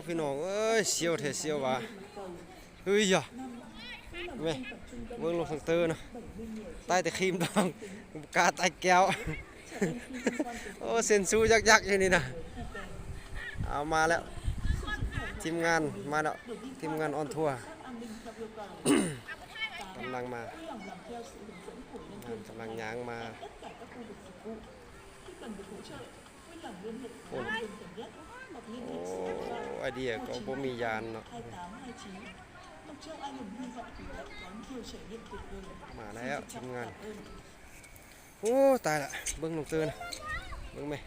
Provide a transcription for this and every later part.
ພີ່ນ້ອງເອີຍ ສ່ຽວແທ້ສ່ຽວວ່າ ເຮີ້ຍຢາ ແມ່ ເບິ່ງລົງທາງເຕີນະ ຕາຍແຕ່ຄຣີມດອງ ບໍ່ກ້າຕາຍແກ້ວ. ໂອ້ ເຊັນຊູຍັກໆຢູ່ນີ້ນະ. ເອົາ ມາແລ້ວ ທີມງານມາແລ້ວ ທີມງານອອນທົວ ກຳລັງມາ ທີມງານກຳລັງຍ່າງມາ. ໂອ້ ໂອ້ ໄອເດຍກໍບໍ່ມີຢານເນາະ. ມາແລ້ວທີມງານ. ໂອ້ ຕາຍລະ ເບິ່ງນ້ອງເຕີນະ ເບິ່ງແມະ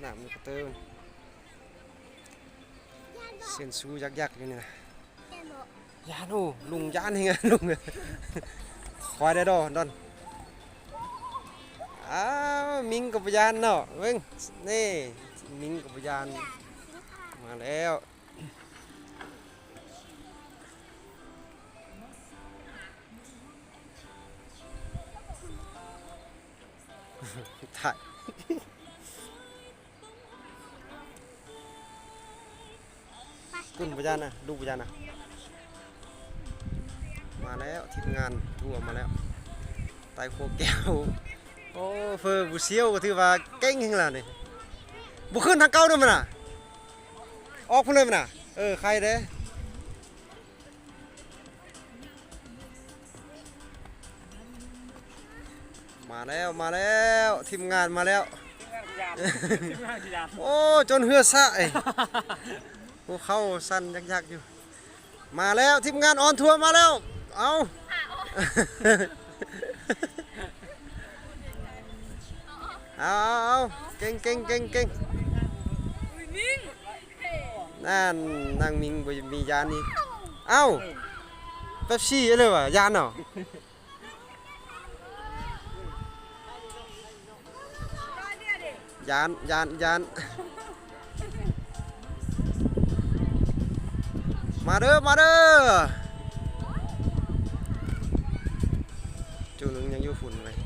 ນ້ຳນ້ອງເຕີນ ເຊັນຊູຍັກໆຢູ່ນີ້ນະ. ຢ້ານ ໂອ້ ລຸງຢ້ານແຮງ ລຸງ ຄວາຍໄດ້ດອກດອນ. ອ້າວ ມິງກໍບໍ່ຢ້ານເນາະ ເບິ່ງ ນີ້ ມິງກໍບໍ່ຢ້ານ. ມາແລ້ວ ຖ່າຍ ກຸນບໍ່ຢ້ານນະ ລຸງບໍ່ຢ້ານນະ. ມາແລ້ວ ທີມງານທົວມາແລ້ວ ໄຕ່ຂົວແກ້ວ. ໂອ້ ເຟີບໍ່ສ່ຽວກໍຖືວ່າເກັ່ງແຮງລະນີ້. ບໍ່ຂຶ້ນທາງເກົ່າເດີມັນນະ ອອກພຸ້ນເລີຍມັນນະ. ເອີ ໄຄເດ້. ມາແລ້ວ ມາແລ້ວ ທີມງານມາແລ້ວ. ໂອ້ ຈົນເຮືອສະ ເອີຍ ຫົວເຂົ່າສັ່ນຍັກໆຢູ່. ມາແລ້ວ ທີມງານອອນທົວມາແລ້ວ. ເອົາ ເອົາ ເອົາ ເກັ່ງໆໆໆ. ນັ້ນ ນາງມິງບໍ່ມີຢ້ານອີກ. ເອົ້າ ເປັບຊີເລີຍວ່າ ຢ້ານເນາະ. ຢ້ານ ຢ້ານ ຢ້ານ. ມາເດີ ມາເດີ. ຈຸໜຶ່ງຍັງຢູ່ພຸ້ນເວີຍ. ໂ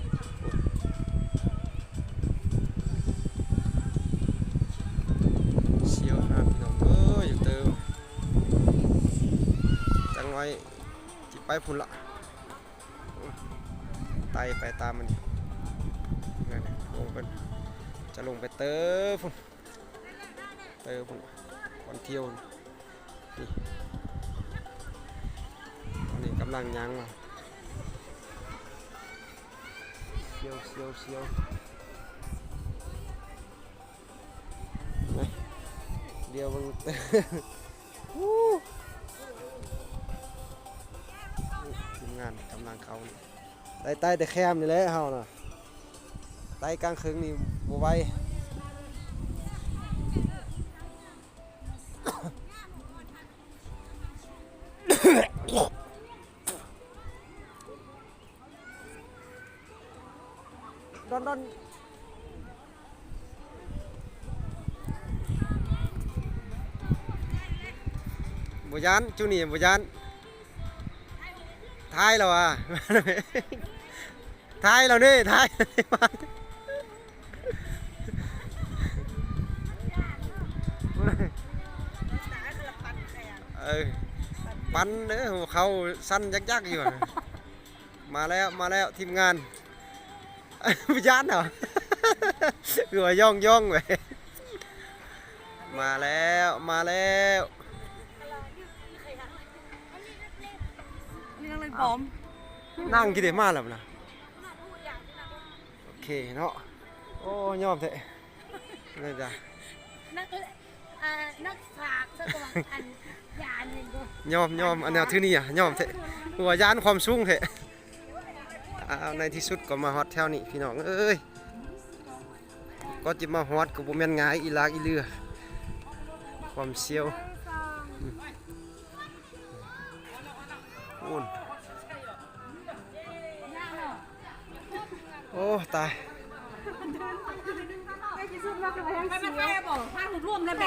ອ້ ສ່ຽວຂະໜາດ ພີ່ນ້ອງເອີຍ ຢູ່ເຕີ ຈັກໜ້ອຍຊິໄປພຸ້ນລະ. ໄຕ່ໄປຕາມມັນນີ້ ນັ້ນ ລົງໄປ ຈະລົງໄປເຕີພຸ້ນ ເຕີພຸ້ນ ຄອນທ່ຽວ. ນີ້ ຕອນນີ້ກຳລັງຍ່າງມາ. ສ່ຽວ ສ່ຽວ ສ່ຽວ. ດຽວເບິ່ງ ທີມງານກຳລັງເຂົ້າ. ໄຕ່ ໄຕ່ແຕ່ແຄມນີ້ແຫຼະເຮົານະ ໄຕ່ກາງເຄິ່ງນີ້ບໍ່ໄຫວ. ດອນ ດອນ ບໍ່ຢ້ານ ຈຸນີ້ບໍ່ຢ້ານ. ຖ່າຍແລ້ວວ່າ ຖ່າຍແລ້ວເດ້ ຖ່າຍ. ເອີ ປັ່ນເດີ ຫົວເຂົ່າສັ່ນຍັກໆຢູ່. ມາແລ້ວ ມາແລ້ວ ທີມງານ. ບໍ່ຢ້ານເນາະ ຄືວ່າຍ້ອງໆ ໄວ້. ມາແລ້ວ ມາແລ້ວ. ນີ້ນັກເລງບອມ ນັ່ງກິນໄດ້ມາແລ້ວນະ. ໂອເຄເນາະ. ໂອ້ ຍອມແທ້ ນີ້ຈ້ະ ນັກ ອ່າ ນັກສາກສະກອງ ອັນ ຢ້ານເຫັນບໍ່ ຍອມ ຍອມ ອັນແນວຖືນີ້ຍອມແທ້ ວ່າຢ້ານຄວາມສູງແທ້. ອ້າວ ໃນທີ່ສຸດກໍມາຮອດແຖວນີ້ ພີ່ນ້ອງເອີຍ. ກໍຈະມາຮອດກໍບໍ່ແມ່ນງ່າຍ ອີຫຼາກອີເຫຼືອ ຄວາມສ່ຽວ. ອືມ ໂອ້ ໂອ້ ຕາຍ. ໃນທີ່ສຸດເຮົາກໍໄດ້ ພາຮູບລວມແລ້ວແບ